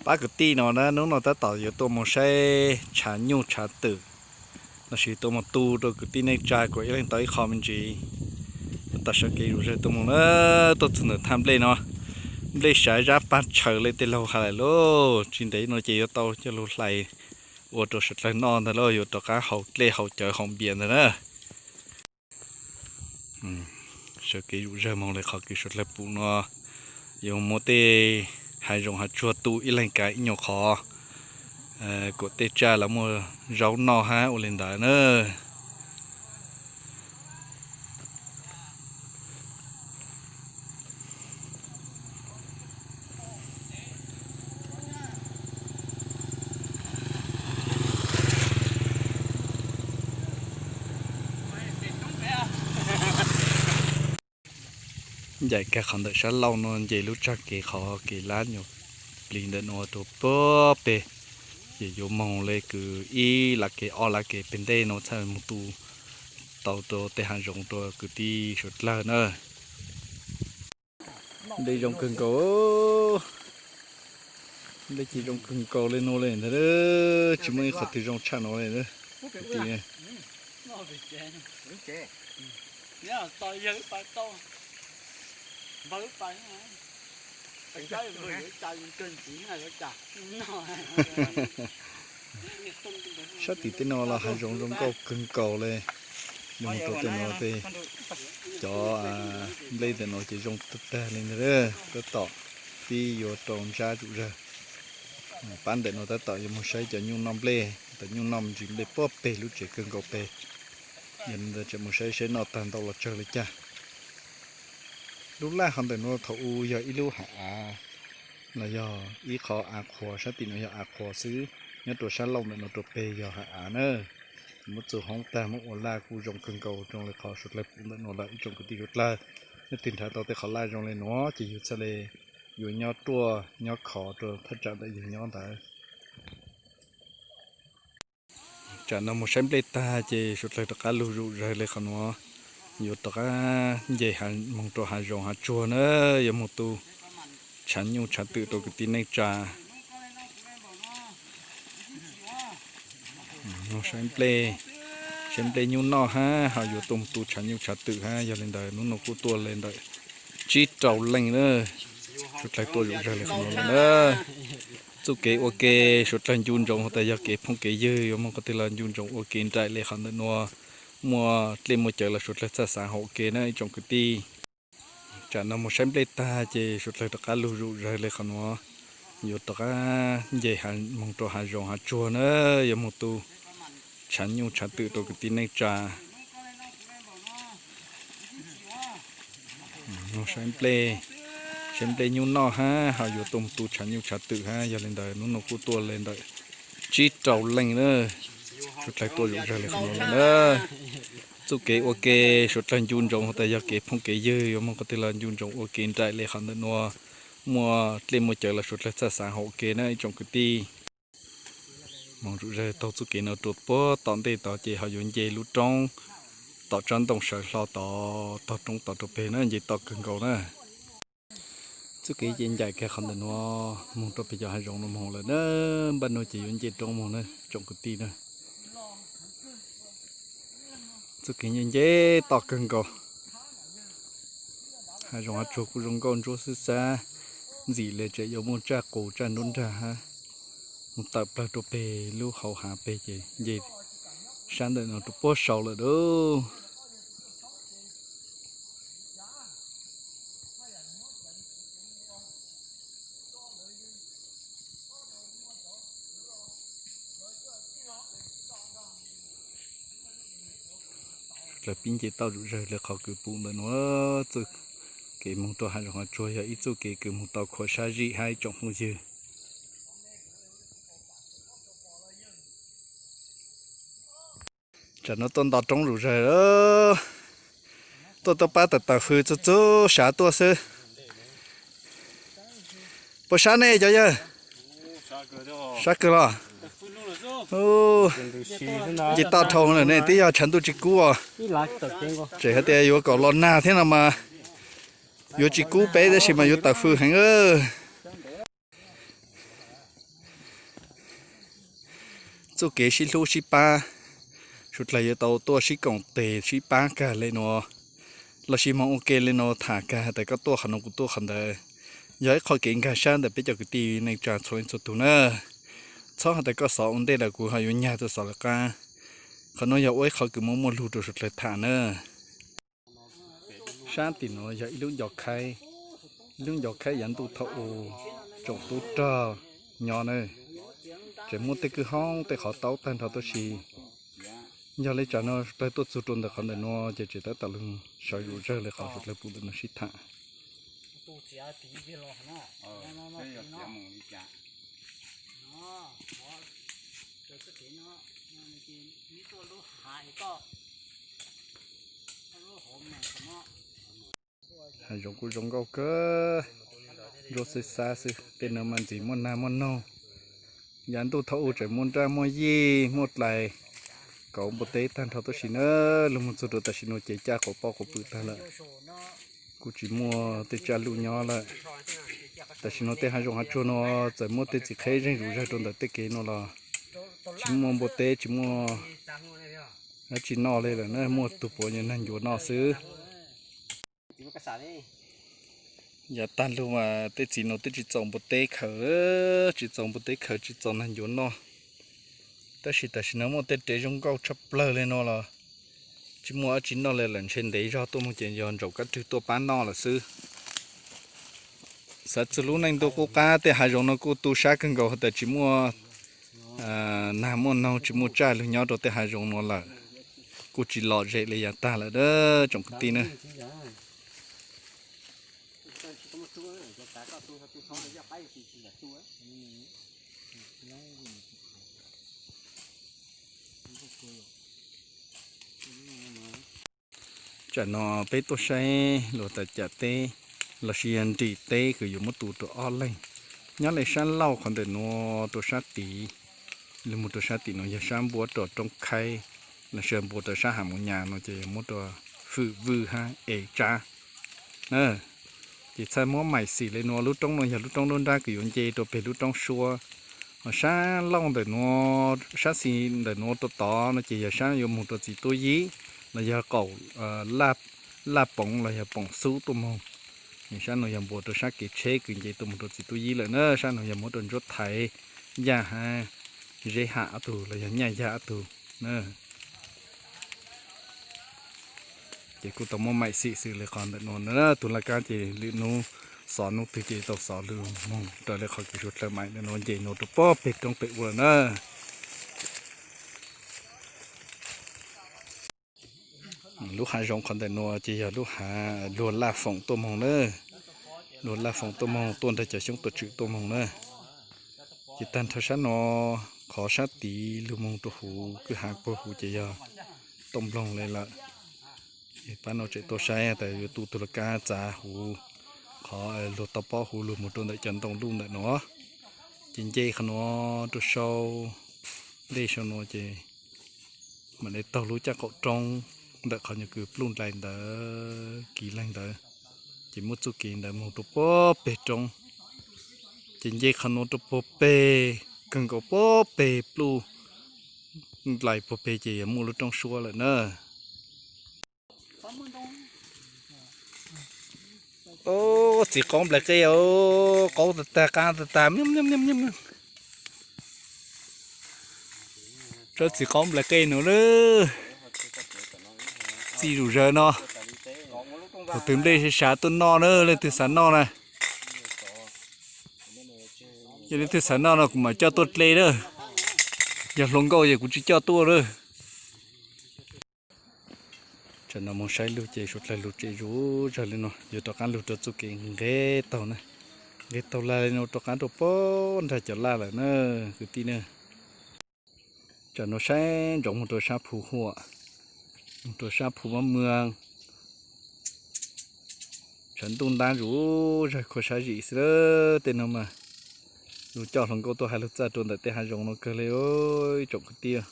Pab kwv tij no na, hnub no tab tom yuav tuaj mus saib tshav nyuj tshav twm, los sis tuaj mus tu rau kwv tij neej tsa kom ib leeg tau ib qho me ntsis. Tab tom sawv kev zuj zus tuaj mus na, tuaj txog ntawm thaj nplej no, nplej sav zab pag tshaws li tej laug hais lawm lauj. Tsis ntev no ces yuav tau coj lug hlais ua rau suav dlawg noj ntag lauj, yuav rov qab haus dlej haus cawv haus npias ntag na. Sawv kev zuj zus moog li qhov kws suav dlawg pum no, yuav muab tej hav zoov hav tsuag tu ib leeg kav ib nyuag qhov, kuas tej tsaj los muaj zaub noj hab ua li ntawd na. Ncaim kag qhov ntawm sab laug no nce lub tsag kev qhov kev lab nyuag plig ntawm no rau puag pem, ces yuav moog le kws ib lab kev ob lab kev pem ntej no txhaj moog tu tau rau tej hav zoov rau kwv tij suav dlawg na. Nplej zoo kawg nkaus, nplej ces zoo kawg nkaus li no li ntag, tsis muaj ib qhov twg zoo tshaj no li. Sab tim tej no los hav zoov zoo nkauj kawg nkaus li, zoo rau tej no tej, cov nplej ntawm no ces zoo tag tag li ntag, tab tom pib yuav rau ntsab zuj zus. Pab ntawm no tab tom yuav moog saib cov nyuj noj nplej, cov nyuj noj me ntsis nplej puag pem lub tsev kawg nkaus pem. Yog li ntawd tseem mus saib saib noj tag ntau los tsawg li cas. Lub laj qhov ntawm no thaum u yog ib lub hav av, los yog ib qho av qhuav, sab tim no yog av qhuav xwb, nyob rau sab laug ntawm no rau pem yog hav av na. Muab txua hoob tag muab ua laj kuj zoo kawg nkaus zoo li qhov suav dlawg pum ntawm no lawm ib tsoom kwv tij suav dlawg. Leej twg nrhav tau tej qhov laj zoo li no ces yug txhaj le yuav nyob ruaj nyob khov rau thaj tsam ntawm yug nyob ntawd. Tsam no mus saib nplej tag ces suav dlawg rov qab lug zuj zus li qhov no, yuav rov qab nce moog rau hav zoov hav tsuag na, yuav moog tu tshav nyuj tshav twm rau kwv tij neej tsa. Saib nplej, saib nplej nyuj noj hab ho yuav tuaj mus tu tshav nyuj tshav twm hab, yog li ntawd hnub no kuj tuaj li ntawm tsib rau leej na. Suav dlawg tuaj zuj zus li qhov no lawm na. Txuj kev ua ke suav dlawg ncu ntsoov has tas yog kev phooj kev ywg, yuav moog qhov twg los ncu ntsoov ua ke nraim li qhov ntawm no, muaj dlej muaj cawv los suav dlawg txhaj xaav haus ua ke na ib tsoom kwv tij. Tsam no mus saib nplej tag ces suav dlawg rov qab lug zuj zus li qhov no, yuav rov qab nce moog rau hav zoov hav tsuag na, yuav moog tu tshav nyuj tshav twm rau kwv tij neej tsa. Saib nplej, saib nplej nyuj noj hab ho yuav tuaj mus tu tshav nyuj tshav twm hab, yog li ntawd hnub no kuj tuaj li ntawm tsib rau leej na. Suav dlawg tuaj zuj zus li qhov no lawm na. Txuj kev ua ke suav dlawg ncu ntsoov has tas yog kev phooj kev ywg, yuav moog qhov twg los ncu ntsoov ua ke nraim li qhov ntawm no, muaj dlej muaj cawv los suav dlawg txhaj xaav haus ua ke na ib tsoom kwv tij. Moog zuj zus taug txuj kev no rua puag tom ntej tod ces ho yuav nce lub roob tom tsab ntoo sawv hlo tod, tog roob tod rau pem na, nce toj kawg nkaus na. Txuj kev ces ncaim kiag qhov ntawm no moog rau pem cov hav zoov no moog lawm na, npaj no ces yuav nce roob moog na tsoom kwv tij na. Txuj kev nce nce toj kawg nkaus. Hav zoov hav tsuag kuj zoo nkauj ntsuab xwb xab, ntxim li tseem yuav muaj tsaj qus tsaj nruab nrag hab. Mus tawm plawg rau pem lub hauv hav pem ces nce sab ntawm no rau puag saud lawm lauj. Dlawg pib nce toj zuj zus li qhov kws pum ntawm no, txuj kev moog rau hav zoov hav tsuag yog ib txuj kev kws moog tau khuam sab zim hab ib tsoom phooj ywg. Tsam no tuaj nto roob zuj zus, tuaj tuaj pab tawm tawm fws txug txug sav tuaj xwb. Puas sab nej cov yawg? Sab kawg los? Nce toj dhau lawm ne, twb yog tshav ntuj tsis kub os. Tseem hais tias yuav kom los nag thiab no mas yuav tsis kub peb tab sis mas yuav tawm fws heev. Txuj kev sib hlub sib pab, suav dlawg yuav tau tuaj sib koom tes sib pab kag le nuav, los sis moog ua ke le nuav tham kag tas koj tuaj qhov nuav kuv tuaj qhov ntawd. Yog ib qho kev nkag sab ntawm peb cov kwv tij neej tsa txhua leej txhua tug na. Txhob has tas koj xov ua ntej lawm kuv ho yuav nyag tuaj xov lawv qab. Qhov nuav yog ua ib qho kws muaj muaj lug rau suav dlawg tham na. Sab tim nuav yog ib lub ncov khaib, ib lub ncov khaib yav ntuj thaum u tsoom tub rog nyob na, tseem muaj tej kwj hoob tej qhov taub tag nrho tab sis yog le tsam no suav dlawg tuaj txug rau ntawm qhov ntawm nuav ces tseem tab tom lug sawv zuj zawg le qhov suav dlawg pum ntawm nuav sib tham. Hav zoov kuj zoo nkauj kawg, nruab xwb xab xwb, tej nuav mas ntxim muaj nag muaj noog. Yav ntuj thaum u tseem muaj nraj muaj yij muaj dlais kauv npua teb tag nrho tab sis na, lug moog txug rau tam sim nuav ces caj quas poj quas pw tag lawm, kuj tsis muaj tej tsaj luj nyob lawm. Tam sim nuav tej hav zoov hav tsuag nuav txawm muaj tej txiv qheb zeeg zuj zawg rau ntawm tej kev nuav los tsis muaj npua teb tsis muaj dab tsi noj le lawm na, muaj tug puav nag ncuav noj xwb. Yav tag lug mas tej txiv nuav twb tsis txaus npua teb khaws, tsis txaus npua teb khaws tsis txaus nag ncuav noj. Tab sis tam sim nuav muaj tej rev zoo nkauj tshaj plawg le nuav los tsis muaj dab tsi noj le lawm, ntshe ntev zog tuaj moog ces yog ntsaum kab rwg tuaj pab noj lawm xwb. Xav txug lub neej ntuj qub qab tej hav zoov nuav kuj tu sab kawg nkaus has tas tsis muaj nag muaj noog tsis muaj tsaj lug nyob rau tej hav zoov nuav lawm, kuj tsis lom zem le yav tag lawm tsoom kwv tij na. Tsam no peb tuaj saib luag tas cam teb lossis yog nrim teb kws yuav muab tu rau ob leeg. Nyob le sab laug qhov ntawm nuav rau sab tid, lug moog rau sab tim nuav yog sab npuab rau roob khaib, lossis npuab rau sab Hav Mus Nyas no ces yog muab rau Fwm Vwj hab Es Tsab. Ces txhaj muab maim xim le nuav, lub roob nuav yog lub roob nruab nrab kws yuav nce rau peg lub roob suab. Sab laug ntawm nuav, sab xis ntawm nuav rau tod no ces yog sab yuav moog rau Txiv Tub Yib los yog qaum Laj Poov los yog Poom Xub tuaj moog. Sab nuav yog npuab rau sab kev tsheb kws nce tuaj moog rau Txiv Tub Yib lawm na. Sab nuav yog muab rau Ntsuab Thaiv, Yaj hab Zeb Ham ob tug los yog Nyaj Yaj ob tug na. Ces kuj tau muab maim xim xws le qhov ntawm nuav na, tug laj kab ces lwm nub xov nub twg ces tau xov lug moog raws le qhov kws suav dlawg maim ntawm nuav nce nuav rau puag peg roob peg ua lawm na. Lub hav zoov qhov ntawm nuav ces yog lub hav luag Laj Foom tuaj moog na, luag Laj Foom tuaj moog tuaj nrog cov xyoob tuam tswm tuaj moog na. Ces tag nrho sab nuav, qhov sab tid lug moog rau huv kwj hav puag huv ces yog Tooj Nploog le lawm. Pab nuav tseem tuaj saib tas yuav tu tug laj kab txav huv, qhov luag tau pob huv lug moog rau ntawm cov ntoo luj ntawm nuav. Ces nce qhov nuav rau sau ntej sau nuav ces mam le taug lub caj qaum roob ntawm qhov nyuag kws pluj nplaim ntawd kiv leeg ntawd, ces muab txuj kev ntawd moog rau puag peg roob. Ces nce qhov nuav rau puag peg, kawg nkaus puag peg pluj nplaim puag peg ces yog muaj lub roob suab lawm na. Txiv qaub nplais qej, qaub tag tag qab tag tag. Tsob txiv qaub nplais qej nuav lawm, txi zuj zawg no. Thaum twg nplej sav tuaj noj na, leej twg xav noj na, yog leej twg xav noj no kuv mam coj tuaj dle na. Yog hluas nkauj ces kuv tsis coj tuaj na. Tsam no moog saib lug ces suav dlawg lug tsev zuj zawg le nuav, yuav rov qaab lug rau txuj kev nqe taug na, nqe taug laj le nuav rov qaab rau puag nraag cov laj lawm na kwv tij na. Tsam no saib ntsoov moog rau sab Phu Huam, moog rau sab Phu Mab Mwaag, tshav ntuj ntab zuj zawg khuav sab zim xwb lawm. Tej nuav mas lug coj hluas nkauj tuaj has lug txaj rau ntawm tej hav zoov nuav kawg le ib tsoom kwv tij.